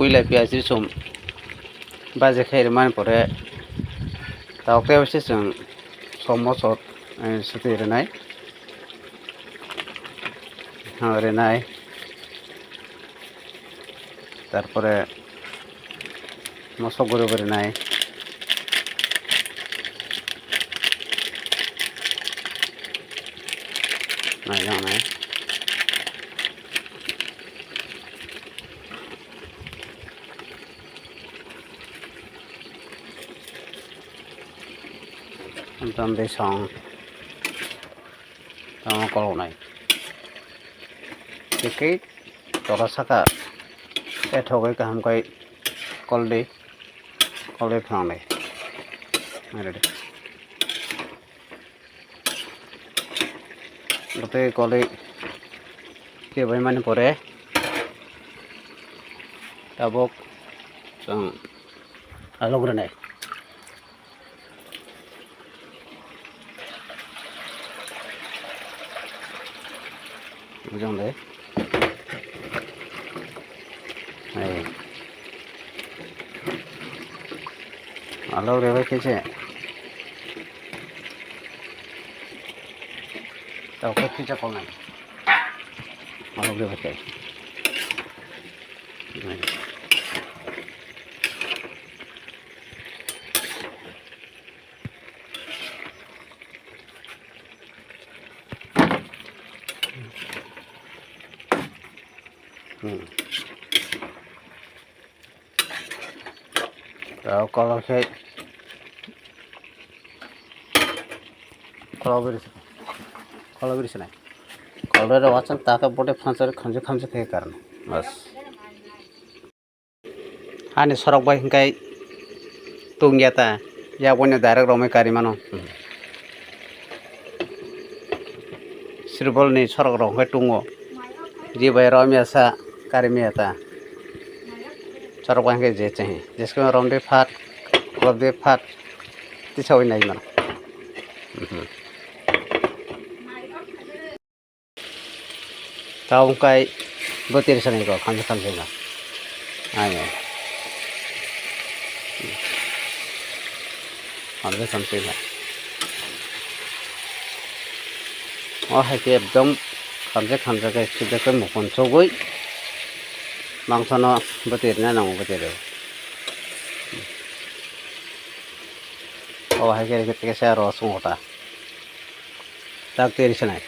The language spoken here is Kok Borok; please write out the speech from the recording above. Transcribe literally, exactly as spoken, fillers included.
Puila piyaj risum baje khe rimani pore tabuk tei se chwng som moso, eh, swtwi rinai. Ha, rinai. Tarpore mosok guri bo rinai. Nai, nai, nai. Tei song tamo koloknai. Tei khe tola saka ethogwi kaham khai koldi, koldi phangnai. Ready. Bwtwi kolwi kebaimani pore tabuk chwng alok rwnai. Bujang de. Hai. Alok rwbai khe se. Tao khe pizza kolnai. Alok rwbai khe. Hai. Hmm. Tao kolor khe, kolor biri, kolor biri sinai. Kolor rok wansuk ta khe bode phansa khamsa khamsa khe karna. Bas. Ani sorok bai hwnkhe tungya ta, yakbo ni direct romwi kari mano. Sirbol ni sorok rok hwnkhe tungo, je bai romya sa kari maya ta. Sorok bai hwnkhe je chahi, jeske romdi phat, kolobdi phat, tisawi nai mano. Tao wngkai bo tiri sanai ko khamsa khamsa no. Ayo. Khamsa khamsa no. O hai khe ekdom khamsa khamsa khe sibra khe mokon sogwi mangsa no bo tiri na nango bo tiri. O hai khe kisa ro songota. Tak tiri sanai.